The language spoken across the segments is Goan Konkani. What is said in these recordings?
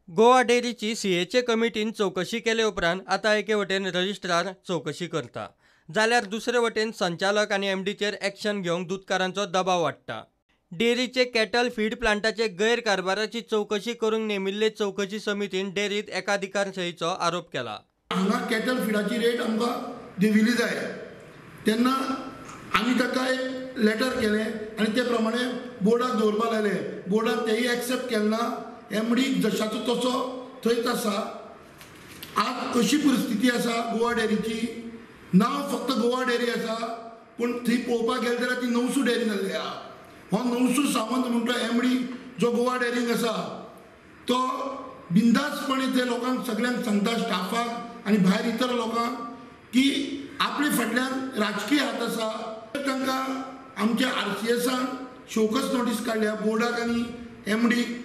गोवा डेअरीची सीएचे कमिटीन चवकशी केले उपरांत आतां एके वटेन रजिस्ट्रार चवकशी करता, जाल्यार दुसरे वटेन संचालक आनी एमडीचेर एक्शन घेवंक दुदकारांचो दबाव वाडटा. डेअरीचे कॅटल फीड प्लांटाचे गैरकारभाराची चवकशी करूंक नेमिल्ले चवकशी समितीन डेअरीत एकाधिकारशाहीचो आरोप केला. हांगा कॅटल फिडाची रेट आमकां देंविल्ली जाय, तेन्ना आमी ताका एक लेटर केलें आनी ते प्रमाणे बोर्डाक दवरपाक लायलें. बोर्डान तेय एक्सेप्ट केलें ना. एमडी जशाचो तसो थंयच आसा. आज अशी परिस्थिती आसा गोवा डेअरीची. नांव फक्त गोवा डेअरी आसा, पूण थंय पळोवपाक गेले जाल्यार ती नवसू डेअरी जाल्ली आहा. हो नवसू सावंत म्हणटा एमडी जो गोवा डेअरींक आसा तो बिंदासपणे ते लोकांक सगळ्यांक सांगता, स्टाफाक आनी भायर इतर लोकांक, की आपले फाटल्यान राजकीय हात आसा. तांकां आमच्या आरसीएसान शोकस नोटीस काडल्या बोर्डाक आनी एमडीक,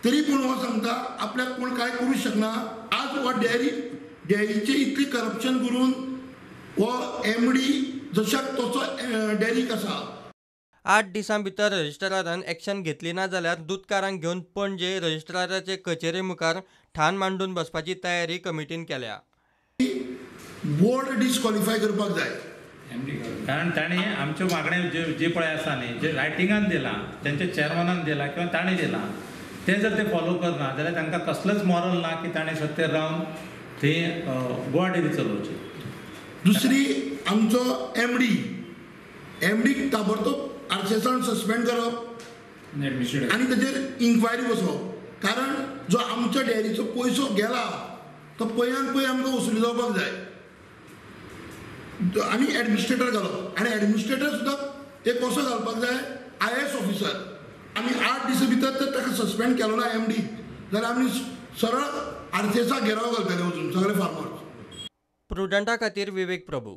तरी पूण हो सांगता आपल्याक कोण कांय करूं शकना. आज हो डेअरीचें इतली करप्शन करून हो एमडी जशाक तसो डेअरीक आसा. 8 दिसां भितर रजिस्ट्रारान एक्शन घेतली ना जाल्यार दुदकारांक घेवन पणजे रजिस्ट्राराचे कचेरे मुखार ठाण मांडून बसपाची तयारी कमिटीन केल्या. बोर्ड डिस्क्वॉलिफाय करपाक जाय, कारण ताणें आमच्यो मागण्यो जे जे पळय आसा न्ही, जे रायटिंगान दिलां, तेंच्या चेअरमॅनान दिलां किंवा ताणें दिलां, तें जर ते फॉलो करना जाल्यार तांकां कसलेंच मॉरल ना की ताणें सत्तेर रावन थंय गोवा डेअरी चलोवची. दुसरी, आमचो एमडीक ताबडतोब आरसीएसान सस्पेंड करप आनी ताचेर इन्क्वायरी बसोवप, कारण जो आमच्या डेअरीचो पयसो गेला तो पयान पय आमकां वसुली जावपाक जाय. आनी एडमिनिस्ट्रेटर घालप, आनी एडमिनिस्ट्रेटर सुद्दां एक कसो घालपाक जाय, IAS officer. आमी 8 दिसां भितर तर ताका सस्पेंड केलो ना एमडी जाल्यार आमी सरळ आरसीएसाक घेराव घालतले वचून सगळे फार्मर्स. प्रुडंटा खातीर विवेक प्रभू.